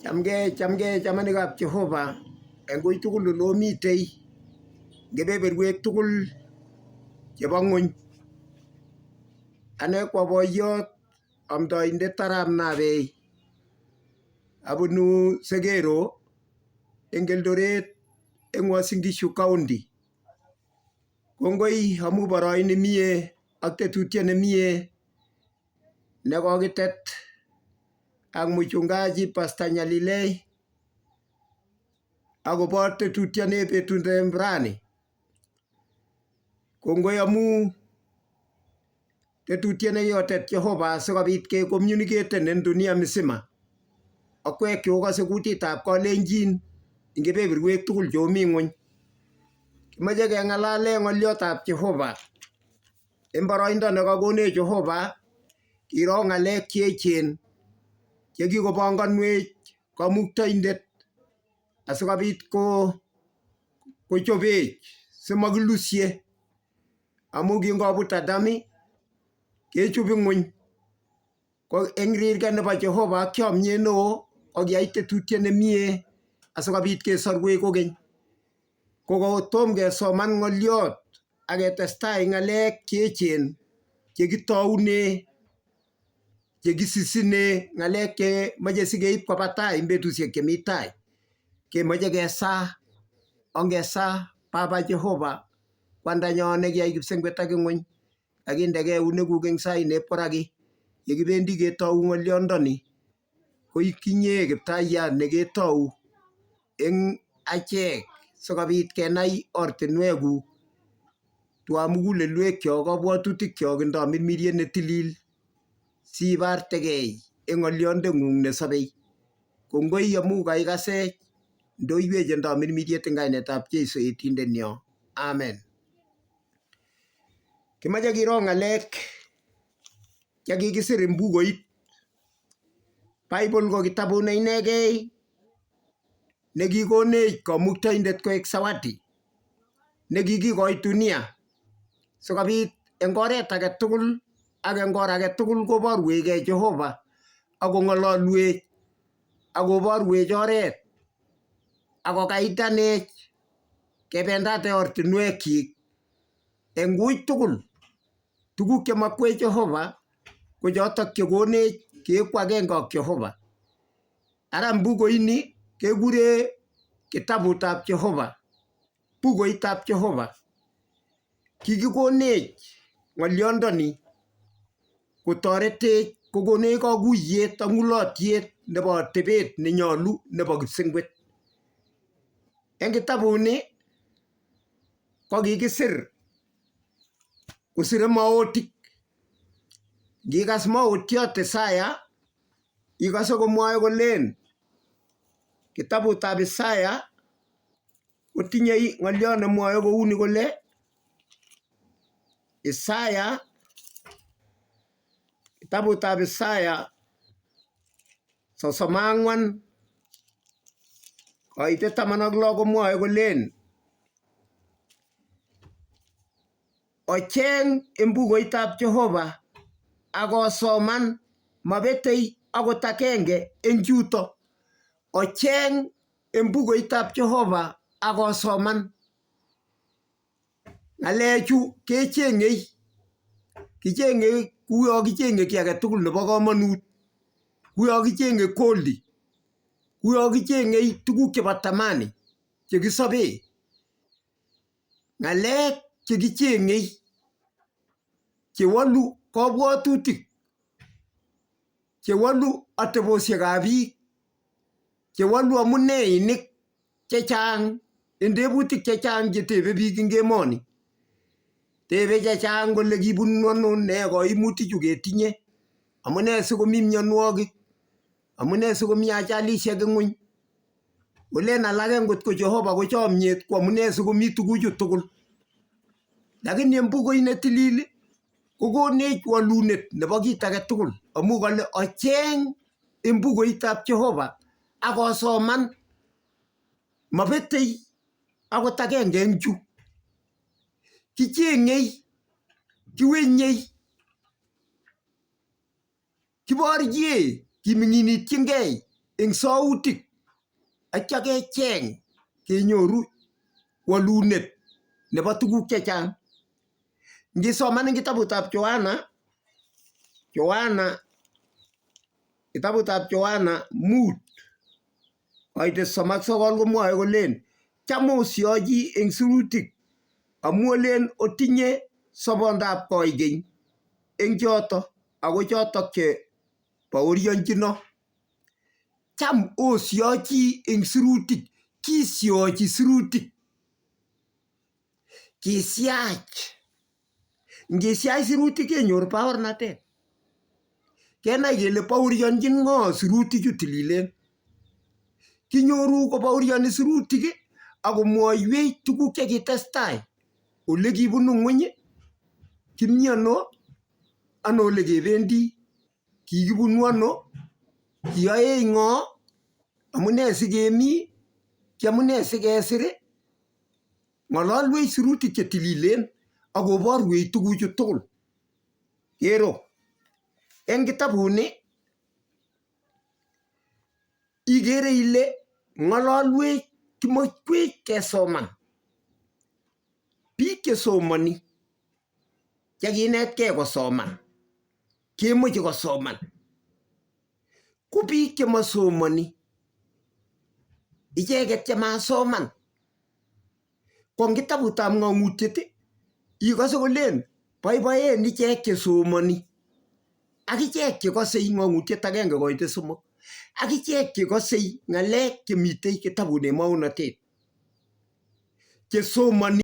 Chamgei, chamgei chamanikab Jehova eng wui tugul ole omitei, eng kebeberwek tugul chebo ng'ony. Ane ko aboiyot amndaindet arap Nabei. Abunu Segero eng Eldoret eng Uasin Gishu County. Kongoi amu boroin nemie ak tetutiet nemie nekokitet ak mchungaji Pastor Nyalilei akobo tetutioni betutab rani. Kongoi amu tetutiet nekikotet Jehova sikobit kecommunicaten en dunia mzima akwek cheokose kutitab kalenjin eng kebeberwek tugul cheomi ng'wony. Kimoche keng'alale ng'oliotab Jehova en boroindo nekokonech Jehova kiro ng'alek cheechen chekikobongonwech kamuktaindet asikobit ko kochobech simokilusye amu kingobut Adam kechub ing'weny ko eng rirge nebo Jehova ak chomyet neo kokiyai tetutiet nemie asikobit kesorwech kokeny. Ko kotom kesoman ng'oliot ak ketestai ng'alek cheechen chekitoune chekisisine ng'alek chemoche sikeib koba tai eng betusiek chemi tai. Kemoche kesaa, ongesaa Baba Jehova kwandanyo nekiyai kipsengwet ak ing'weny kakindeke eunekuk eng sait nep koraki yekibendi ketou ng'oliondoni ko itinye kiptayat neketou eng achek sikobit kenai ortinwekuk tuwa mugulelwekyok kabwatutikyok indoi mirmiriet netilil sibartegei eng ng'oliondeng'ung nesobei. Kongoi amu kaikasech ndoiwech indoi mirmiriet eng kainetab Jesu etindenyo. Amen. Kimoche kiro ng'alek chekikisir eng bukuit. Bible ko kitabut ne inegei nekikonech kamuktaindet koek zawadi nekikikoi dunia sikobit eng oret age tugul ak eng or age tugul koborwechgei Jehova akong'ololwech akoborwech oret akokaitanech kebendate ortinwekyik eng wui tugul. Tuguk chemakwech Jehova ko chotok chekonech keeku agenge ak Jehova. Ara bukuini kekure kitabutab Jehova, bukuitab Jehova. Kikikonech ng'oliondoni kotoretech kokonech kakuyet ak ng'ulotyet nebo atebet nenyolu nebo kipsengwet. Eng kitabuni ko kikisir kosire maotik. Ngikas maotiot Isaya ikose komwoe kolen kitabutab Isaya kotinye ng'oliot nemwoe kouni kole Isaya kitabutab Isaya 34 koitet 16 komwoe kolen Ocheng en bukuitab Jehova ak osoman mabetei akot agenge en chuto. Ocheng en bukuitab Jehova ak osoman. Ng'alechu kecheng'ei, kicheng'e kuyo kicheng'e kiy age tugul nebo komonut, kuyo kicheng'e goldi, kuyo kicheng'e tuguk chebo thamani chekisobee. Ng'alek chekicheng'ei chewolu kabwatutik, chewolu atebosiekab biik, chewolu amuneinik chechang en tebutik chechang chetebe biik en emoni. Tebe chechang kole kibunu ano nee koimutichu ketinye, amune sikomi mionwogik, amune sikomi ajalisiek en ng'weny. Kolen alake ngot ko Jehova ko chomyet ko amune sikomi tuguchu tugul. Lakini en bukuit netilil kokonech wolunet nebo kit age tugul amu kole ocheng en bukuitab Jehova ak osoman mabetei akot agenge en chu. Kicheng'ei, kiwenyei, kiborye kiming'inityingei. eng sautik atya kecheng kenyoru walunet nebo tuguk chechang. Ngisoman eng kitabutab Yohana, Yohana kitabutab Yohana 5 koitet 39 komwoe kolen cham osyochi eng sirutik amu olen otinye sobondab koikeny eng choto ako chotok che baorionchino. Cham osyochi eng sirutik, kisyochi sirutik. Kisiach. Ngisiach sirutik kenyor baornatet. Kenai kele baorionjin ng'o sirutichu tililen. Kinyoru kobaorioni sirutik akomwoiwech tuguk chekitestai ole kibunu ng'weny, kimi ano, ano ole kebendi, kikibunu ano, kiyoech ng'o, amune sikemi, kiamune sikesir, ng'ololwech sirutik chetililen akoborwech tuguchu tugul. Kero eng kitabuni ikere ile ng'ololwech kimokwech kesoman. Biik chesomoni chekinetkei kosoman kemoche kosoman. Ko biik chemasomoni icheket chemasoman ko eng kitabutab ng'ang'utiet ikose kolen boiboen ichek chesomoni ak ichek chekosei ng'ang'utiet agenge koite somok ak ichek chekosei ng'alek chemitei kitabut nebo maonatet chesomoni.